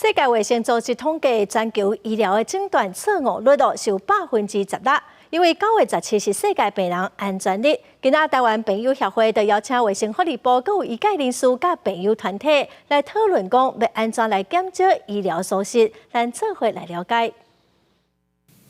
世界衛生組織統計，全球醫療的診斷錯誤率哦是有16%。因為9月17是世界病人安全日，今仔台灣病友協會就邀請衛生福利部、閣有醫界人士佮病友團體來討論，講欲按怎來減少醫療疏失，咱做伙來了解。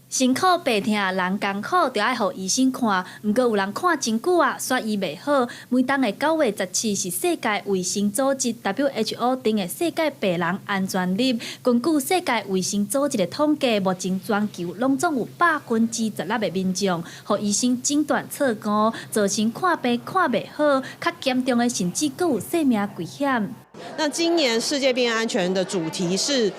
身苦病疼，人艱苦，就愛予醫生看。毋過有人看真久啊，煞醫袂好。每冬的9月17是世界衛生組織 WHO 定的世界病人安全日。根據世界衛生組織的統計，目前全球攏總有16%的民眾，予醫生診斷錯誤，造成看病看袂好，較嚴重的甚至閣有生命危險。那今年世界病人安全的主題是，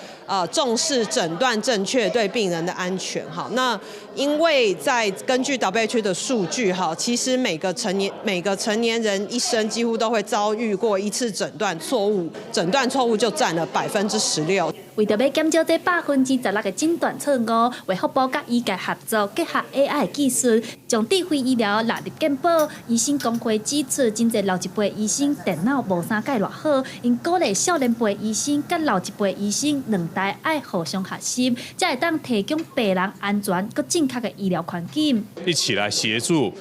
重視診斷正確對病人的安全。哈，那因為在根據 WHO 的數據，哈，其實每個成年人一生幾乎都會遭遇過一次診斷錯誤，診斷錯誤就佔了16%。為著欲減少這16%的診斷錯誤，衛福部佮醫界合作，結合 AI 技術，將智慧醫療納入健保。醫生公會指出，真濟老一輩醫生電腦無啥蓋偌好，𪜶鼓勵少年輩醫生佮老一輩醫生兩代愛互相學習，才會當提供病人安全閣正確的醫療環境。一起來協助，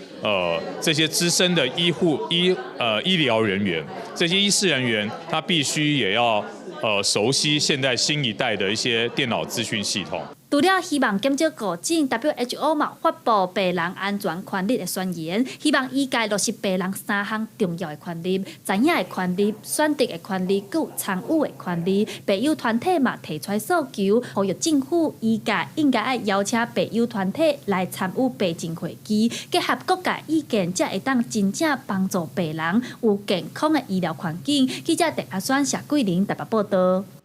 這些資深的醫護醫醫療人員，這些醫事人員，他必須也要熟悉現在新一代的一些電腦資訊系統。除了希望減少誤診，WHO 嘛發布病人安全權利的宣言，希望醫界落實病人三項重要的權利：知影的權利、選擇的權利、閣有參與的權利。病友團體嘛提出訴求，呼籲政府、醫界應該愛邀請病友團體來參與病情會議，結合各界意見，才會當真正幫助病人有健康的醫療環境。記者鄭阿宣、謝桂玲台北報道。